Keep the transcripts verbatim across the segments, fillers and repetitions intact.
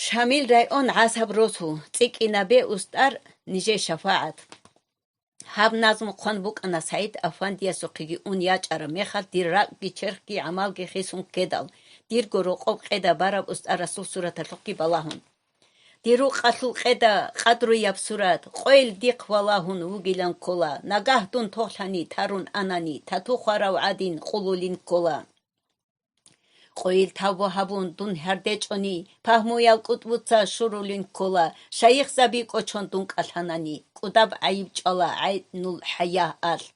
Шамил район, ГӀасаб росу, цӀикӀкӀинабе устӀар, нижее шафагӀат. Гьаб назму хъван букӀана СагӀид Афандиясухъеги ун ячӀараб мехалъ, дир ракӀги черхги гӀамалги хисун ккедал, дирго рокъоб къеда бараб устӀар расул сураталъухъги балагьун. Дир рукъалъул къеда къадруяб сурат, къойил дихъ валагьун вугилан ккола, нагагь дун тогьлъани тарун анани, тату хварав гӀадин къулулин ккола. Къойил тавбу гьабун дун гьардечӀони, пагьмуял кӀутӀбуца щурулин ккола, шайихзаби кӀочон дун кӀалъанани, кӀудаб гӀайиб чӀвала гӀайнулхӀаягьалъ.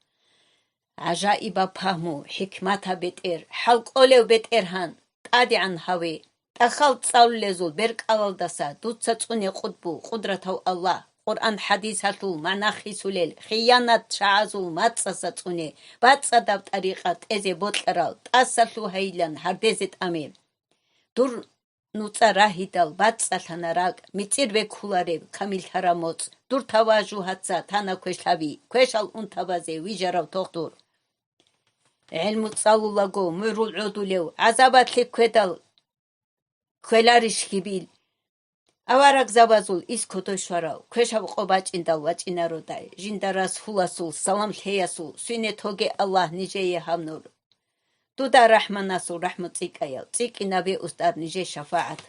ГӀажаибаб пагьму, хӀикматаб бетӀер, хӀалкӀолев бетӀергьан, тӀадегӀан гьаве, тӀахьал цӀалулезул беркӀалалдаса дуца цӀуне къудбу, къудратав Аллагь, Къуръан-хӀадисалъул магӀна хисулел, хиянат чагӀазул мацӀаса цӀуне, бацӀцӀадаб тӀарикъа тӀезе бокьарал, тӀаса лъугьайилан гьардезе тӀаме. Дур нуцӀа рагьидал бацӀцӀалъана ракӀ, мицӀир бекулареб камиллъараб моцӀ, дур таважугьаца тана квешлъаби, квешал унтабазе вижарав тохтур. ГӀелму цӀалулаго мугӀрул гӀодулев, гӀазабалъе ккведал кквеларищ гьибил? Аварагзабазул ис кодой щварав, квешаб къо бачӀиндал вачӀинародай, жинда расуласул, салам лъеясул, свине тоге Аллагь нижее гьаб нур. Дуда рахӀманасул рахӀму цӀикӀкӀаял, цӀикӀкӀинабе устӀар нижее шафагӀат.